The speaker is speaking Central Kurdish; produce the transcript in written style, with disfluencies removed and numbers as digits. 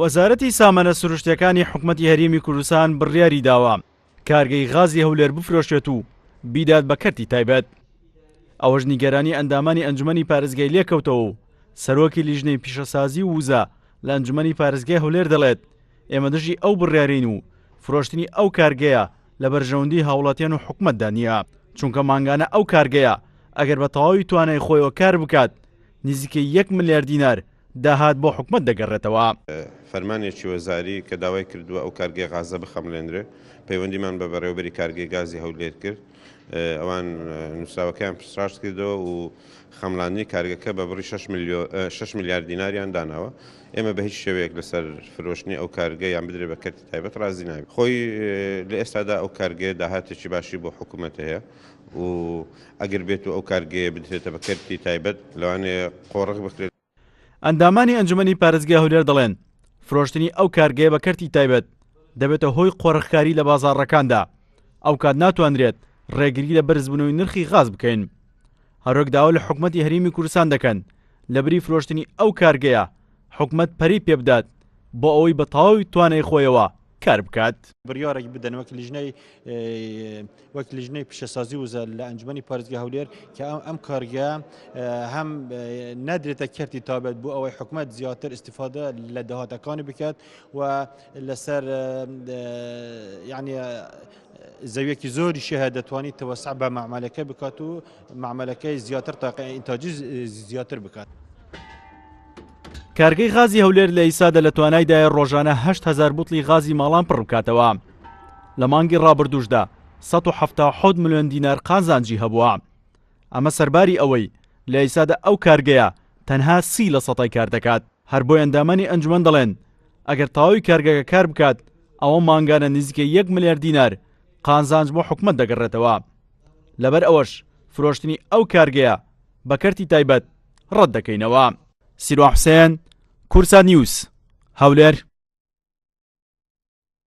وەزارەتی سامانە سروشتیەکانی حکومەتی هەرێمی کوردستان بڕیاری داوە کارگەی غازی هەولێر بفرۆشێت و بیدات بە کەرتی تایبەت. ئەوەش نیگەرانی ئەندامانی ئەنجومەنی پارێزگای لێکەوتەوە و سەرۆکی لیژنەی پیشەسازی و وزە لە ئەنجومەنی پارێزگای هەولێر دەڵێت ئێمە دژی ئەو بڕیارەین و فرۆشتنی ئەو کارگەیە لە بەرژەوەندی هاوڵاتیان و حکومەتدا نییە چونکە مانگانە ئەو کارگەیە ئەگەر بە تەواوی توانای خۆیەوە کار بکات نزیکەی یەک ملیار دینار داهات بۆ حکومەت دەگەڕێتەوە. فەرمانێکی وەزاری کە داوای کردووە ئەو کارگەی غازە بخەمڵێنرێ، پەیوەندیمان بە بەڕێوەبەری کارگەی گازی هەولێر کرد، ئەوان نووسراوەکەیان پشتڕاست کردەوە و خەمڵاندنی کارگەکە بە بڕی شەش ملیار دیناریان داناوە. ئێمە بە هیچ شێوەیەک لەسەر فرۆشتنی ئەو کارگە یان بدرێت بە کەرتی تایبەت ڕازی نابین. خۆی لە ئێستادا ئەو کارگەیە داهاتێکی باشی بۆ حکوومەت هەیە و ئەگەر بێت و ئەو کارگەیە بدرێتە بە کەرتی تایبەت لەوانەیە قۆڕخ بکرێت. ئەندامانی ئەنجومەنی پارێزگای هەولێر دەڵێن، فرۆشتنی ئەو کارگەیە بە کەرتی تایبەت دەبێتە هۆی قۆرخکاری لە بازاڕەکاندا، ئەوکات ناتوانرێت ڕێگری لە بەرزبوونەوەی نرخی غاز بکەین. هەروەک داوا لە حکومەتی هەرێمی کوردستان دەکەن لەبری فرۆشتنی ئەو کارگەیە حکومەت پەرەی پێبدات بۆ ئەوەی بە تەواوی توانای خۆیەوە کار بکات. بڕیارێک بدەن وەک لیژنەی وەک لیژنەی پیشەسازی وزە لە ئەنجومەنی پارێزگای هەولێر کە ئەم کارگە هەم نەدرێتە کەرتی تابەت بۆ ئەوەی حکومەت زیاتر ئیسیفادە لە داهاتەکانی بکات و لەسەر یعنی زەویەکی زۆریشی هەیە دەتوانیت تەوەسع بە مەعمەلەکە بکات و مەعمەلەکەی زیاتر تاقی ئینتاجی زیاتر بکات. کارگەی غازی هەولێر لە ئیسادا لە توانایدایە ڕۆژانە 8000 بوتڵی غازی ماڵان پڕ بکاتەوە. لە مانگی ڕابردووشدا 177 ملیۆن دینار قازانجی هەبووە. ئەمە سەرباری ئەوەی لە ئیسادا ئەو کارگەیە تەنها سی لە سەتای کار دەکات. هەر بۆیە ئەندامانی ئەنجومەن دەڵێن ئەگەر تەواوی کارگەکە کار بکات ئەوە مانگانە نزیکەی یەک ملیار دینار قازانج بۆ حکومەت دەگەڕێتەوە. لەبەر ئەوەش فرۆشتنی ئەو کارگەیە بە کەرتی تایبەت ڕەت دەکەینەوە. سیروان حوسێن، کوردسات نیوز، هەولێر.